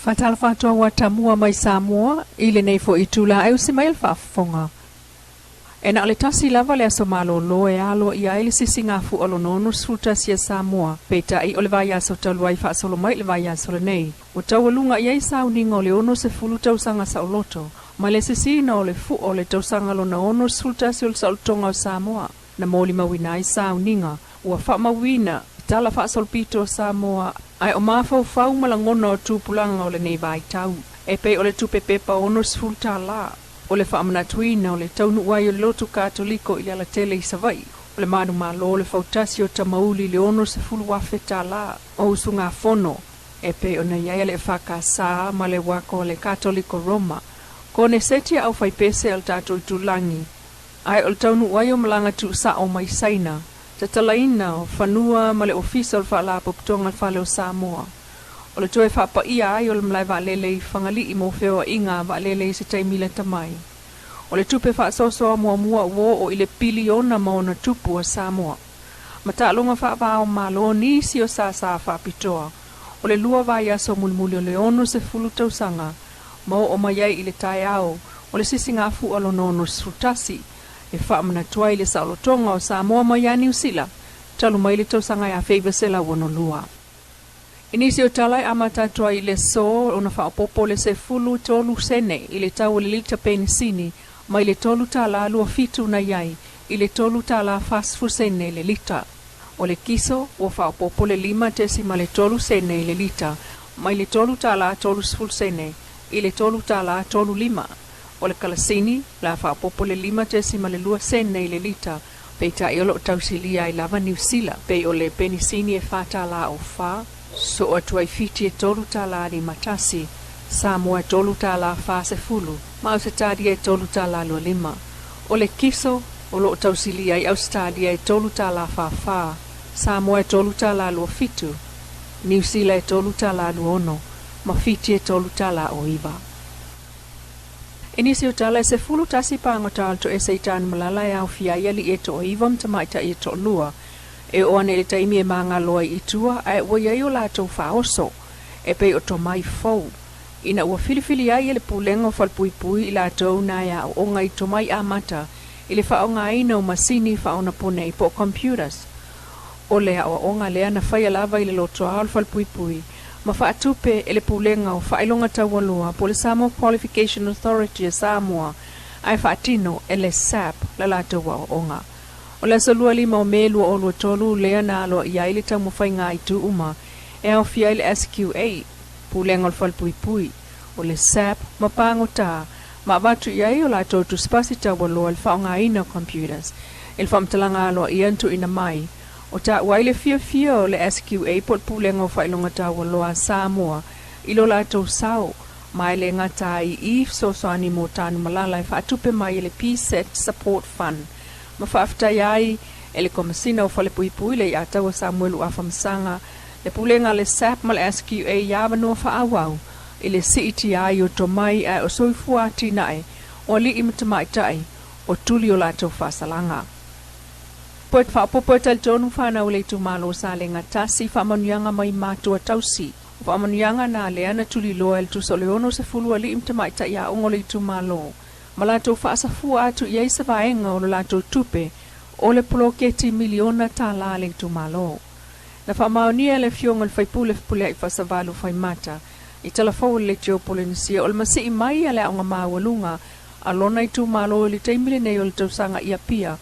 Faatalofa atu au atamua mai Samoa i lenei foi itula e usi mai le faafofoga. E na o le tasi lava le aso malolo e aloaia ai le Sisigafua lona 61 a Samoa, peitai o le vaiaso talu ai faasolo mai i le vaiaso lenei, ua taualuga i ai sauniga o le 60 tausaga saoloto ma le sisiina o le fua o le tausaga lona 61 o le saolotoga o Samoa. Na molimauina ai sauniga ua faamauina i Tala Faasolopito o Samoa ae o mafaufau ma lagona o tupulaga o lenei vaitau e pei o le tupe pepa $60, o le faamanatuina o le taunuu ai o le lotu Katoliko i le alatele i Savaii, o le manumalo o le fautasi o Tamauli i le $60,000 o usugafono e pei ona i ai le EFKS ma le uako a le Katoliko Roma, koneseti a aufaipese a le tatou itulagi, ae o le taunuu ai o malaga tuusao mai Saina, tatalaina o fanua ma le Ofisa o le Faalapotopotoga o le Fale o Samoa, o le toe faapaia ai o le malae vaalele i Fagalii mo feoaiga a vaalele i se taimi lata mai. O le tupe faasoasoa muamua ua oo i le piliona ma ona tupu a Samoa. Ma taaloga faava o Malo nisi o sāsā faapitoa o le lua vaiaso mulimuli o le 60 tausaga ma oo mai ai i le taeao o le Sisigafua lona 61 e faamanatu ai le saolotoga o Samoa mai ia Niu Sila talu mai le tausaga e 1962. I nisi o tala e amata atu ai i le aso ona faaopoopo le 13 sene i le tau o le lita penisini mai le $3.27 na i ai i le $3.40 sene le lita. O le kiso ua faaopoopo le 5.3 sene i le lita mai le $3.30 sene i le $3.35. O le kalasini, la faaopoopo le 5.2 sene i le lita, peitai o lo o tausilia ai lava Niu Sila, pei o le penisini e $4.04, soo atu ai Fiti e $3.51, Samoa e $3.40, ma Ausetalia e $3.25. O le kiso, o lo o tausilia ai Ausetalia e $3.44, Samoa e $3.27, Niu Sila e $3.26, ma Fiti e $3.09. I nisi o tala e 11 pagota o le toese i Tanumalala e aofia ai alii e toaiva ma tamaitai e toalua, e oo ana i le taimi e magalo ai i tua ae ua i ai o latou faaoso e pei o tomai fou ina ua filifili ai e le Pulega o Falepuipui i latou na e aooga i tomai amata i le faaaogaina o masini faaonaponei po o computers. O le aoaoga lea na faia lava i le lotoa o le Falepuipui ma faatupe e le Pulega o Faailoga Taualoa po o le Samoa Qualification Authority a Samoa ae faatino e le SAP le latou aoaoga. O le aso 25 o Me 2023 lea na aloaia ai le taumafaiga a itu uma e aofia ai le SQA, Pulega o le Falepuipui, o le SAP ma pagota ma avatu i ai o latou tusipasi taualoa i le faaaogaina o computers. I le faamatalaga aloaia na tuuina mai, o taua ai le fiafia o le SQA po o le Pulega o Faailoga Taualoa a Samoa i lo latou sao ma e le gata ai i fesoasoani mo Tanumalala e faatupe mai e le PSET Support Fund ma faafetaia ai e le Komesina o Falepuipui le Iataua Samuelu Afamasaga, le Pulega a le SAP ma le SQA i avanoa faaauau i le siitia ai o tomai ae o soifua atinae o alii ma tamaitai o tuli o latou faasalaga. Poe faaopoopo e talitonu fanau le itumalo Salega tasi faamanuiaga mai matua tausi. O faamanuiaga na lea na tuliloa e le tusa o le 60 alii ma tamaitai aoga o le itumalo ma latou faasafua atu i ai se vaega o lo latou tupe o le poloketi miliona tala a le itumalo. Na faamaonia e le Afioga i le Faipule Fepuleai Faasavalu Faimata i Talafou o le Leitio Polenisia o le masii mai a le Aoga Maualuga a lona itumalo i le taimi lenei o le tausaga i Apia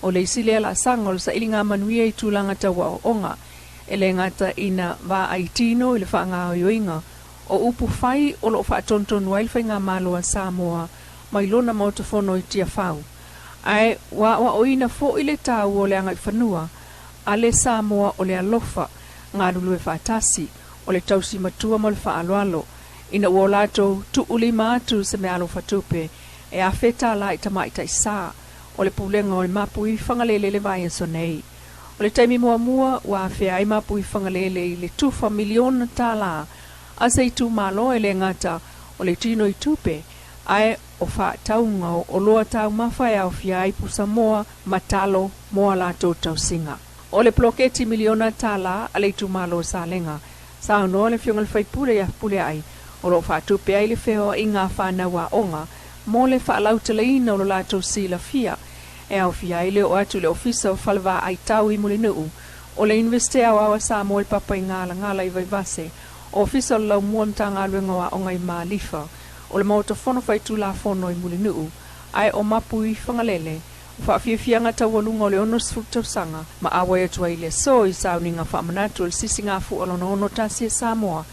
o le isi lea laasaga o le sailiga manuia i tulaga tau aoaoga e le gata ina vaai tino i le faagaoioiga o upu fai o lo o faatonutonu ai le Faigamalo a Samoa mai lona Maota Fono i Tiafau ae ua aoaoina foi le taua o le agaifanua a le Samoa o le alofa galulue faatasi o le tausi matua ma le faaaloalo ina ua o latou tuulima atu se meaalofa tupe e $1,000 i tamaitai sa o le Pulega o le Mapui Fagalele le vaiaso nei. O le taimi muamua ua afea ai Mapui Fagalele i le tufa miliona tala a se itumalo e le gata o le tino i tupe ae o faatauga o oloa taumafa e aofia ai pusamoa ma talo mo a latou tausiga. O le poloketi miliona tala a le itumalo o Salega, saunoa le Afioga i le Faipule ia Fepuleai, O lo o faatupe ai le feoaiga a fanau aoga mo le faalauteleina o lo latou silafia e aofia ai le oo atu i le Ofisa o Fale Vaai Tau i Mulinuu, o le Iunivesite Aoao a Samoa i le Papaigalagala i Vaivase, Ofisa o le Laumua Matagaluega o Aoga i Malifa, o le Maota Fono Faitulafono i Mulinuu, ae o Mapu i Fagalele, o faafiafiaga taualuga o le 60 tausaga, ma auai atu ai i le aso i sauniga faamanatu o le Sisigafua lona 61 a Samoa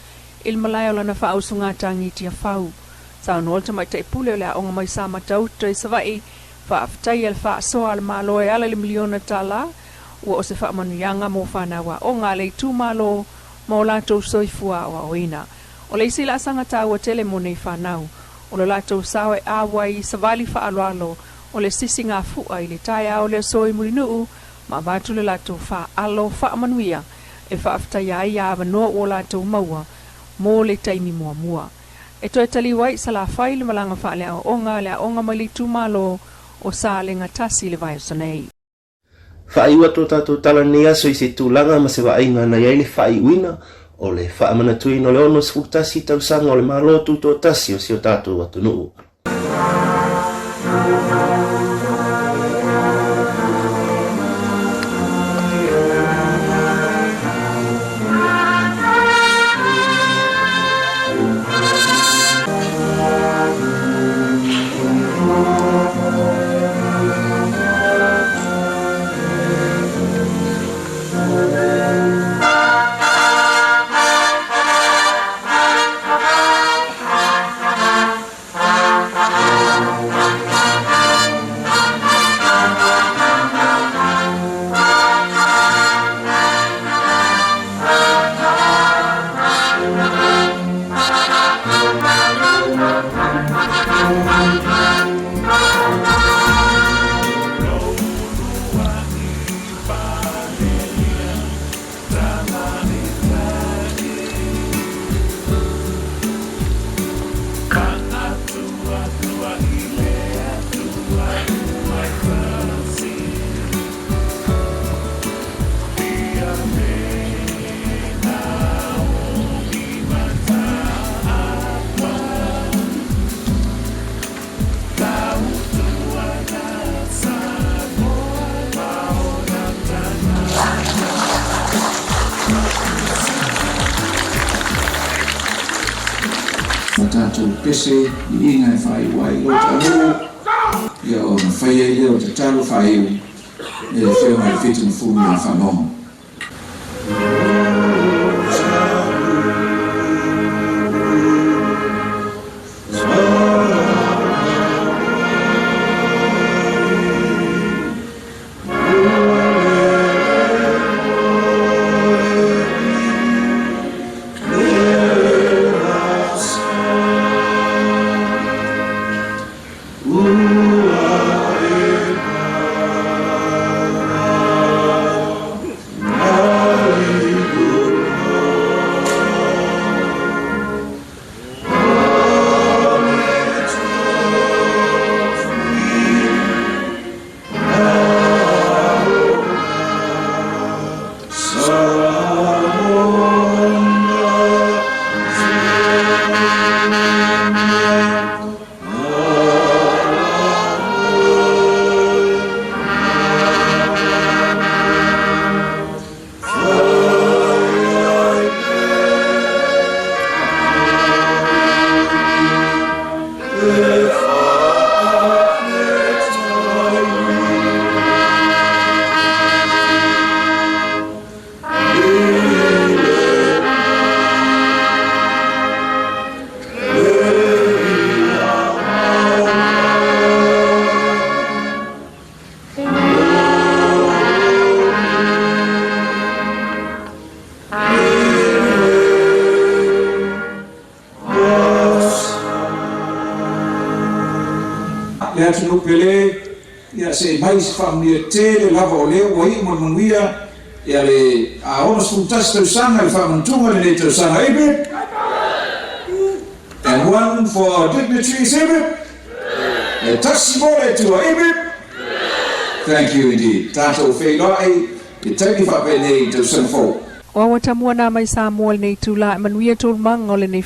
i le malae o lana faausugatagi i Tiafau. Saunoa le Tamaitai Pule o le Aoga mai Samatauta i Savaii, Faafetaia le faasoa a le Malo e ala i le miliona tala, ua o se faamanuiaga mo fanau aoga a le itumalo ma o latou soifua aoaoina. O le isi laasaga taua tele mo nei fanau, o lo latou sao e auai i savali faaaloalo o le sisigafu'a i le taeao o le aso i Mulinuu ma avatu le latou faaalo faamanuia e faafetaia ai ia avanoa ua latou maua mo le taimi muamua. E toe taliu ai i Salafai le malaga faaleaoaoga a le aoga mai le itumalo o Salega Tasi i le vaiaso nei. Faaiu atu o tatou tala lenei aso i se tulaga ma se vaaiga na i ai le faaiuina o le faamanatuina o le 61 tausaga o le Malo Tutoatasi o si o tatou atunuu. Ma tatou pese i iga e faaiu ai lo taunuu, ia ona fai ai lea o tatalo faaiu e le Afioga i le Fitimafulu ia Faamaoga. Le atunuu pele, ia se i mai se faamanuia tele lava o lea ua iu ma le manuia ia le a 61 tausaga le faamanatuga i lenei tausaga. Hip hip! And one for our dignitaries. Hip hip! E tasi mo le Atua. Hip hip! Thank you indeed. Tatou feiloai i taimi faapenei i tausaga fou. O Awatamua nā mai Samoa lenei itula e manuia tolumaga o lenei.